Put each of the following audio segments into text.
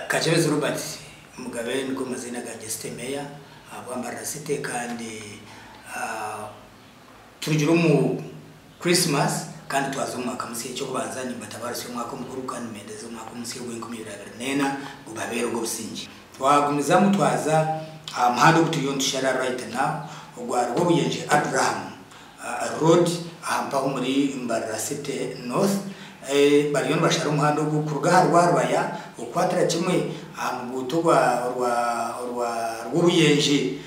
Kakyebezi Robert Mugabe nigo maziina gangye, City Mayor ahabwa Mbarara City. Kandi turugire omu Christmas kandi twaza omu mwaka musya. Eky'okubanza, nimbatabaarusya omwaka omukuru kandi nimbendeza omwaka omusya ogw'enkumi ibiri abiri n'ena gubabeere ogw'obusingye. Twagumizamu twaza aha muhanda ogu turiyo nitushara right now, ogwa Rwobuyenje Abraham Road aha mpaho muri Mbarara City North. Bariyo nibashara omuhanda ogu kuruga aha Rwarubaya okukwatira kimwe aha muguuto orwa Rwobuyenje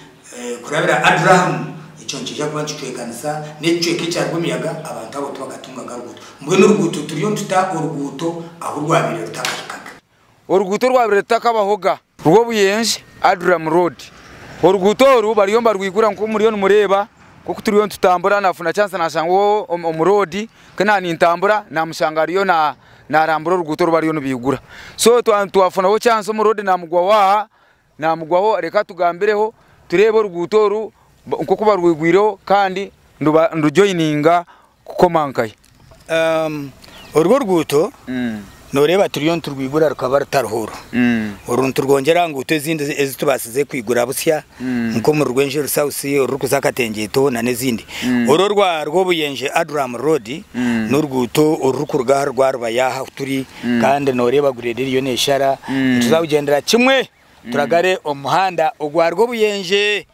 kurabira Abraham. Ekyo nikiija kuba nikicwekanisa n'ekicweka ekya Rwemiyaga. Abantu abo tibakatungaga ruguuto. Mbwenu oruguuto, turiyo nituta oruguuto ahu rwabaire rutakahikaga. Oruguuto orwabire rutakabahoga, Rwobuyenje Adram Road, oruguuto oru bariyo nibarwigura. Nk'oku muriyo nimureeba, nk'oku turiyo nitutambura, nafuna chance nashangaho omu road ke nintambura, namushanga ariyo narambura oruguuto oru bariyo nibigura. So twafunaho chance omu road, namugwaho aha, namugwaho. Reka tugambireho, tureebe oruguuto oru nk'oku barwigwireho kandi ndujoininga kukoma nkahi. Orwo oruguuto noreeba turiyo niturwigura, rukaba rutariho oru. Oru niturwongyera aha nguuto ezindi ezi tubaasize kwigura busya, nk'omuri Rwenjeru South orurikuza Katengyento n'ezindi. Oru orwa Rwobuyenje Adram Road n'oruguuto orurikuruga aha Rwarubaya ahu turi, kandi noreeba grader eriyo neeshara. Nituza kugyendera kimwe turagare omuhanda ogwa Rwobuyenje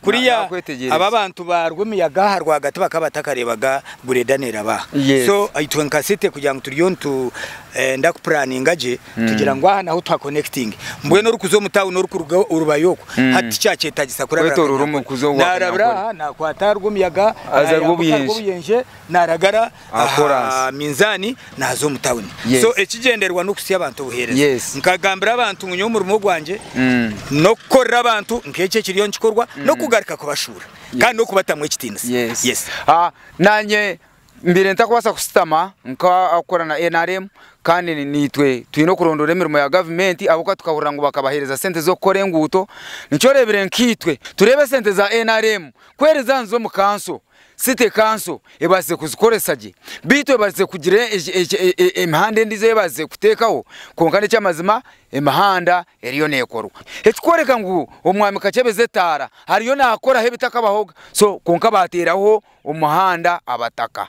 kuriya. Nakwetegyereza. Aba abantu ba Rwemiyaga aha rwagati bakaba batakarebaga grader neraba. So itwe nka city, kugira ngu turiyo nitwenda kuplanninga gye, tugira ngu aha naho tuhaconnecting. Mbwenu orikuza omu town, orikuruga Orubayo okwo, hati tikyakyetagisa kurabira Kwetorora omu kuza owa narabira Kanyankore. Aha nakwata Rwemiyaga, Aza nayambuka Rwobuyenje. Rwobuyenje, naragara Aha aha koransi. Minzani, naza omu town. So ekigyendererwa n'okusya abantu obuheereza. Nkagambira abantu ngu nyowe omurimo gwangye n'okukorera abantu nk'eki ekiriyo nikikorwa, n'okugaruka kubashuura kandi n'okubatamu ekitiinisa. Yes. Nanye mbire ntakubaasa kusitama nka akukora na NRM, kandi nitwe twine okurondora emirimo ya gavumenti, ahabw'okuba tukahurira ngu bakabaheereza sente z'okukora enguuto. Nikyo oreebire nkaitwe tureebe sente za NRM kwereza nzo omu kanso, city council ebaasize kuzikoresa gye, beitu ebaasize kugira emihanda endiijo ei ebaasize kuteekaho. Kwonka n'eky'amazima, emihanda eriyo neekorwa, ekikworeka ngu omwami Kakyebezi etaara ariyo naakoraho ebitakabahoga. So kwonka bateeraho omuhanda abataka.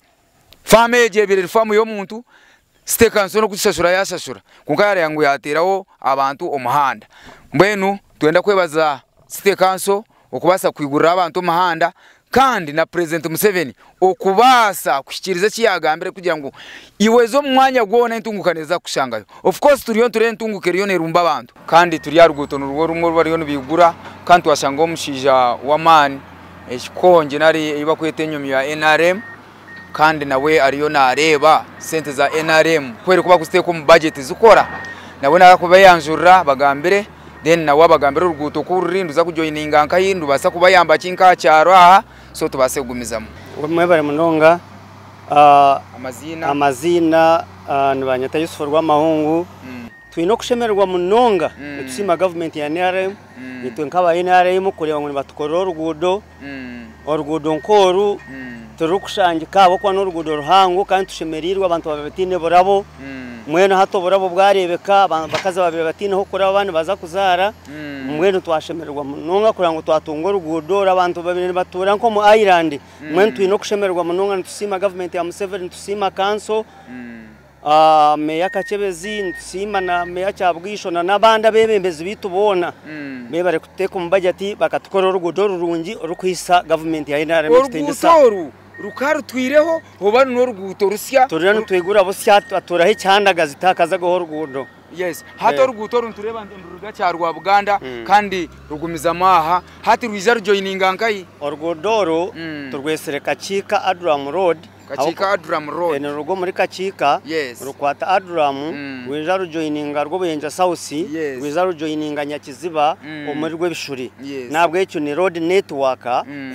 Faamu egi ebire eri faamu y'omuntu, city council n'okugishashura yashashura, kwonka yareeba ngu yateeraho abantu omuhanda. Mbwenu twenda kwebaza city council okubaasa kwigurira abantu omuhanda, kandi na President Museveni okubaasa kuhikiiriza eki yagambire, kugira ngu iweze omu mwanya gwona, entunguka neeza kukushangayo. Of course turiyo nitureeba entunguka eriyo nerumba abantu. Kandi turi aha ruguuto nirwo rumwe oru bariyo nibigura, kandi twashanga omushaija w'amaani, ekikongi nari ei bakweta enyomyo ya NRM, kandi nawe ariyo nareeba sente za NRM kubera ku bakuziteeka omu budget zikora. Nawe nakubayanjurira bagambire, then nawe abagambire oruguuto ku ruri nduza kujoininga nkahi, ndubaasa kubayamba ki nka aha kyaro aha, so tubaase kugumizamu. Mwebare munonga. Amaziina? Amaziina nibanyeta Yusufu Rwamahungu. Twine okushemererwa munonga, nitusiima gavumenti ya NRM, itwe nk'aba NRM, kureeba ngu nibatukorera oruguudo. Oruguudo nk'oru turikushangika ahabw'okuba n'oruguudo ruhango, kandi tushemereirwe. Abantu babaire bataine burabo, mbwenu hati oburabo bwareebeka. Abakazi babaire bataine h'okuraba nibaza kuzaara, mbwenu twashemererwa munonga kureeba ngu twatunga oruguudo oru. Abantu babaire nibatuura nk'omu island. Mbwenu twine okushemererwa munonga, nitusiima gavumenti ya Museveni, nitusiima kanso, Meeya Kakyebezi, nitusiima na Meeya Kyabwisho na n'abandi abeebembezi baitu boona. Beebare kututeeka omu bajeti bakatukorera oruguudo rurungi orurikuhaisa gavumenti ya NRM ekitiinisa. Oruguuto oru rukaba rutwireho oba n'oruguuto rusya? Turiyo nitwigura busya, twaturaho ekihandagazi, tihakazagaho oruguudo. Yes, hati oruguuto oru nitureeba niruruga Kyarwa Buganda kandi rugumizamu aha. Hati rwija rujoininga nkahi? Oruguudo oru turwesire Kakiika Adram Road. Kakiika Adram Road. Niruruga omuri Kakiika, rukwata Adram, rwija rujoininga Rwobuyenje South, rwija rujoininga Nyakiziba omuri Rwebishuri. Nahabwekyo ni road network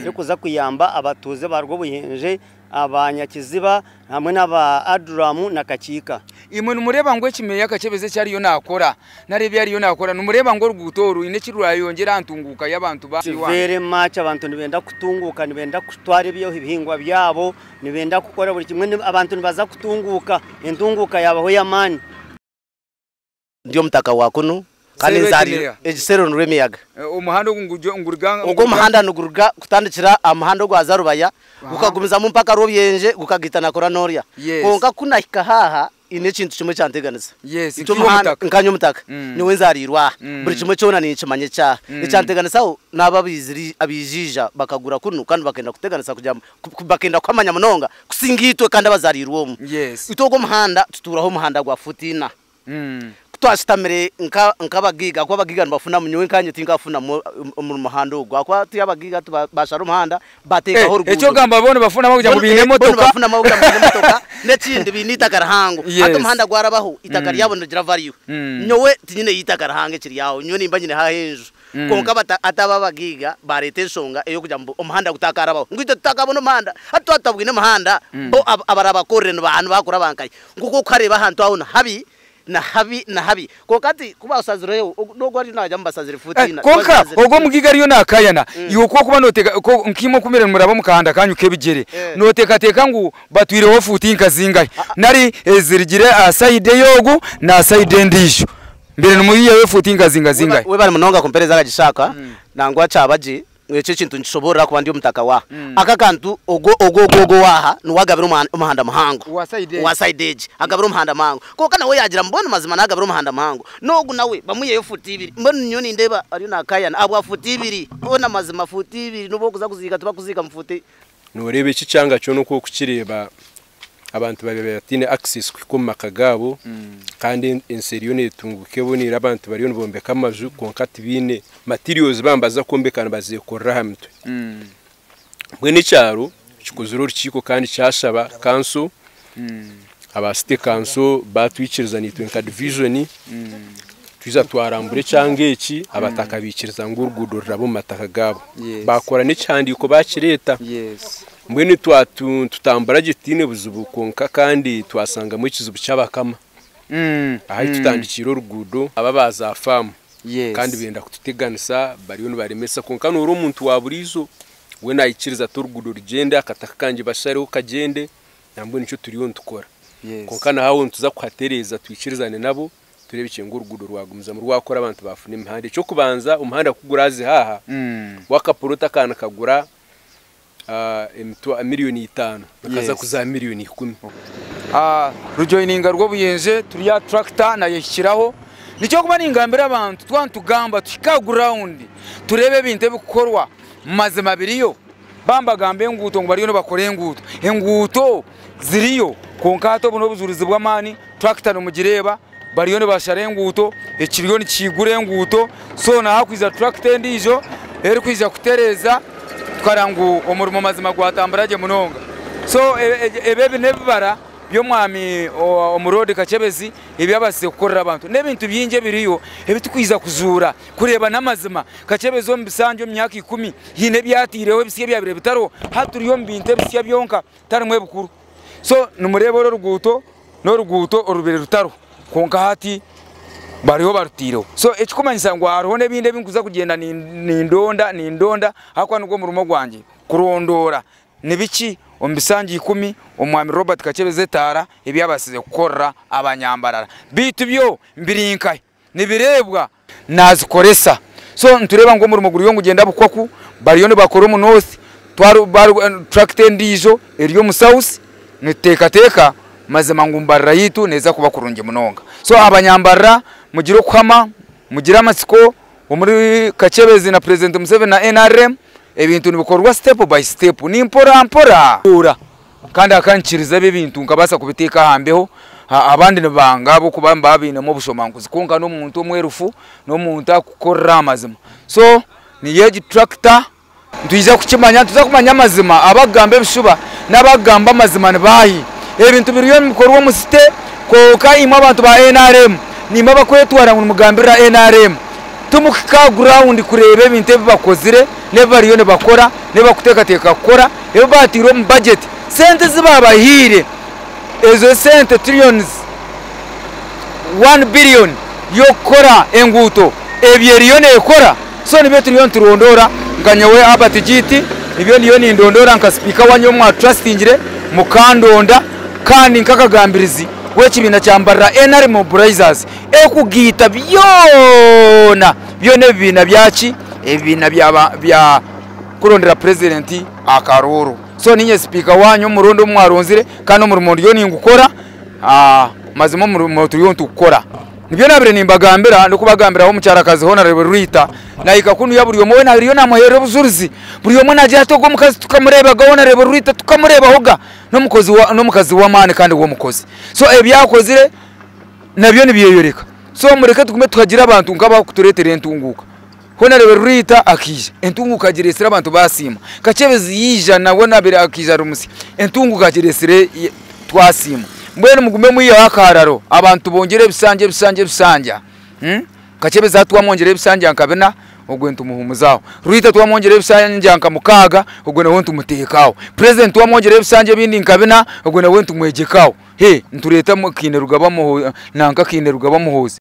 erikuza kuyamba abatuuze ba Rwobuyenje, aba Nyakiziba hamwe n'aba Adram na Kakiika. Imwe nimureeba ngu eki Meeya Kakyebezi eki ariyo naakora nari ebi ariyo naakora, nimureeba ngu oruguuto oru rwine eki rwayongyera aha ntunguuka y'abantu ba Very much. Abantu nibenda kutunguuka, nibenda kutwara ebihingwa byabo, nibenda kukora buri kimwe. Abantu nibaza kutunguuka, entunguuka yabaho ey'amaani. Ndi omutaka wa kunu kandi Seero egi nzaariirwe neeha? egi seero ni Rwemiyaga. Omuhanda ogu nguruga Ogu omuhanda niguruga kutandikira aha muhanda ogwaza Rubaya gukagumizamu mpaka Rwobyenje gukagaita na Koranorya. Yes. Kwonka ku nahika haaha haine ekintu kimwe ekyanteganisa. Yes, Nikyo nkiiwe omuhanda omutaka. nkanye omutaka nyowe nzaariirwe aha. Buri kimwe kyona ninkimanya ekyaha. Ekyanteganisaho n'abo abaizire abaijaija bakagura kunu kandi bakenda kuteganisa kugira ngu bakenda kuhamanya munonga kusinga itwe kandi abazaariirwe omu. Yes. Itwe ogu omuhanda tutuuraho omuhanda gwa fuuti ina. Ku twashutamire nka nk'abagaiga ahakuba abagaiga nibafunamu nyowe nkanye tinkafunamu omu muhanda ogu ahakuba turi abagaiga hati bashara omuhanda bateekaho oruguuto. Eki ogamba bo nibafunamu ahabw'okugira ngu baine Bo emotoka. nibafunamu ahabw'okugira ngu baine emotoka n'ekindi baine eitaka rihango. Yes. Hati omuhanda gwarabaho eitaka ryabo nirigira value. Nyowe tinyineyo eitaka rihango ekiri aho nyowe nimba nyineho aho enju. Kwonka bata hati abo abagaiga baareeta enshonga ey'okugira ngu omuhanda gutakarabaho ngu itwe tutakabona omuhanda. Hati twaba tutabwine muhanda bo abarabakorere nibaakora bankahi? Nk'oku orikuhareeba ahantu aho nihabi Ni habi, ni habi. Kwonka hati ku baasazireyo, ogu n'ogu ariyo naagira ngu basazire fuuti ina. Kwonka Tibazisazire. ogwo omugaiga ariyo naakayana, iwe ku orikuba nooteeka, ku, nkaimwe oku muriyo nimuraba omu kahanda kaanyu k'ebigyere, nooteekateeka ngu batwireho fuuti nka zingahi? Nari ezirugire aha sayidi ey'ogu n'aha sayidi endiijo. Mbwenu nimwihayo efuuti nka zinga zingahi? Webare munonga kumpereza akagisha aka, nangwa kyaba gye. Ekyo ekintu nikishoboorora kuba ndi omutaka wa aka kantu ogwo ogwo ogwo ogwo owaaha niwe agabire omuhanda muhango Owa side egi. owa side egi agabire omuhanda muhango kwonka nawe yaagira mbwenu mazima naagabira omuhanda muhango n'ogu nawe bamwiheyo fuuti ibiri mbwenu nyowe nindeeba ariyo naakayana ahabwa fuuti ibiri hoona mazima fuuti ibiri n'obu orikuza kuziika tibakuziika mu fuuti Nooreeba eki ekyanga kyona oku orikukireeba abantu baabaire bataine access kuhika omu maka gaabo kandi ensi eriyo neetunguuka eboneire abantu bariyo nibombeka amaju kwonka tibaine materials baaba nibaza kwombeka nibazeekorera aha mitwe. Mbwenu ekyaro kikozire orukiiko kandi kyashaba kanso, aba city kanso baatwikiriza naitwe nka divijoni twija twarambura ekyanga eki abataka baikiriza ngu oruguudo rurabe omu mataka gaabo. Baakora n'ekihandiiko baakireeta. Mbwenu tutambura gye tutaine buzibu kwonka kandi twasangamu ekizibu ky'abakama ahu tutandikiire oruguudo aba ba za faamu kandi benda kututeganisa bariyo nibaremesa kwonka noora omuntu wa buriijo we naikiriza ati oruguudo rugyende akataka kangye bashareho kagyende nambwenu nikyo turiyo nitukora kwonka naho nituza kuhatereeza twikirizane nabo tureebekye ngu oruguudo rwagumizamu rwakora abantu baafuna emihanda. Eky'okubanza omuhanda ku guraaze haaha wakapoloti aka nikagura miriyoni itaano nikaza kuza aha miriyoni ikumi. Rujoyininga rw'obuyenje turi aha tractor nayehikiraho. Nikyo kuba ningambira abantu twaba nitugamba tuhike aha ground tureebe ebintu ebikukorwa mazima biriyo. Bambagamba enguuto ngu bariyo nibakora enguuto, enguuto ziriyo kwonka hati obu n'obujurizi bw'amaani tractor nimugireeba bariyo nibashara enguuto, ekiriyo nikiigura enguuto so nahakwija tractor endiijo erikwija kutereeza tukareba ngu omurimo mazima gwatambura gye munonga. So ebi ebi n'ebibara by'omwami Omuroodi Kakyebezi ebi abaasize kukorera abantu. N'ebintu bingi ebiriyo ebi turikwija kujuura kureeba n'amazima. Kakyebezi omu bisanja omu myaka ikumi haine ebi ataireho ebisya ebyabaire bitariho. Hati turi omu bintu ebisya byonka tarimu ebikuru. So nimureeba oru oruguuto n'oruguuto orubaire rutariho kwonka hati bariho barutaireho. So ekirikumanyisa ngu hariho n'ebindi ebi ndikuza kugyenda nindonda nindonda ahakuba nigwo murimo gwangye kurondoora Ni biki omu bisanja ikumi Omwami Robert Kakyebezi Etaara ebi yabaasize kukorera Abanyambarara? Beitu byo biri nkahi? Nibireebwa? Naazikoresa. So nitureeba ngu omurimo guriyo nigugyenda bukwaku, bariyo nibakora omu North, tractor endiijo eri omu South, nituteekateeka mazima ngu Mbarara yaitu neeza kuba kurungi munonga. So Abanyambarara mugire okuhama, mugire amatsiko, Omuri Kakyebezi na Purezidenti Museveni na nrm ebintu nibikorwa step by step ni mpora mpora. Kandi akankiriza ebi ebintu nkabaasa kubiteeka aha mbeho. Abandi nibanga ahabw'okuba nibaba bainemu obushomankuzi kwonka n'omuntu omwerufu, n'omuntu arikukorera aha mazima. So niyo egi tractor Nitwija kukimanya, nituza kumanya amazima, abakugamba ebishuba n'abakugamba amazima ni baahi. Ebintu biriyo nibikorwa omu site kwonka imwe abantu ba nrm nimwe abakwetwara ngu nimugambirira nrm. Timukuhika aha ground kureeba ebintu ebi bakozire n'ebi bariyo nibakora n'ebi bakuteekateeka kukora, ebi baataire omu budget. Sente ezi baabahaire ezo sente trillions one billion y'okukora enguuto ebyo eriyo neekora? So nibyo turiyo niturondoora nka nyowe Herbert Giiti nibyo ndiyo nindondoora nka sipiika wanyu ou mwaturasitingire mukandonda kandi nk'akagambirizi. W'ekibiina kya Mbarara NRM Mobilizers ekugaita byona byona ebibiina byaki ebibiina bya bya kurondera purezidenti akarooro. So ninye sipiika wanyu omurundi omu mwaronzire kandi omurimo ndiyo ningukora mazima omurimo turiyo nitukukora. Nibyo nabire nimbagambira ndikubagambiraho omukyarakazi Honarable Rita nahika kunuya buri omwe weena ariyo namuherera obujurizi buri omwe nagira ati ogu omukazi tukamureebaga Honarable Rita tukamureebahoga n'omukozi wa n'omukazi w'amaani kandi w'omukozi so ebi akozire nabyo nibyeyoreka so mureke tugume tuhagire abantu nk'abakutureetera entunguuka. Hoona reeba Rwiita akaija, entunguuka agireetsire abantu baasiima. Kakyebezi yaija nawe nabire akaija ari musya, entunguuka agireetsire twasiima. Mbwenu mugume mwiheho akahararo abantu bongyere ebisanja ebisanja ebisanja. Kakyebezi hati twamwongyera ebisanja nka bina, ogwo nitumuhuumuza aho. Rwiita twamwongyera ebisanja nka mukaaga, ogwo nawe nitumuteeka aho. Purezidenti twamwongyera ebisanja ebindi nka bina, ogwo nawe nitumwegyeka aho. Hee nitureeta Kainerugaba Muhoozi nanka Kainerugaba Muhoozi.